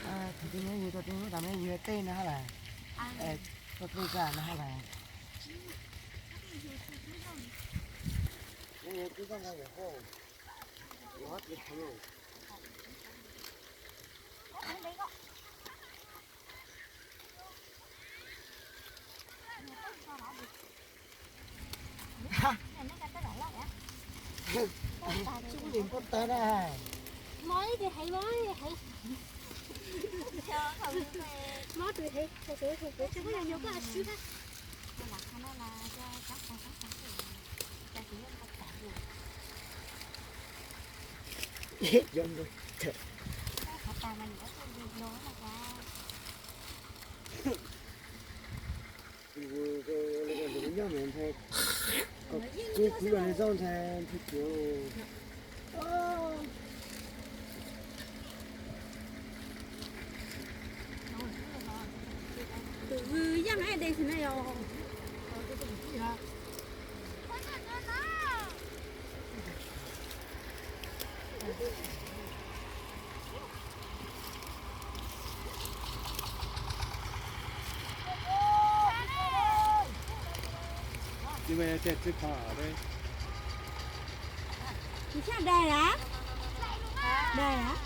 Thaum twg nyob yug tau tej lub tas nyob yug tej no hab las, tau tej zaj no hab las. Mob tus heev, mob tus heev, mob tus heev, tsis muaj nyuag koj sib. Kuv kuv los zaum ntshai ntshai kiag. Tus vwm yaj nqaij de xwb na yog. Nws thiaj dai a? Dai a?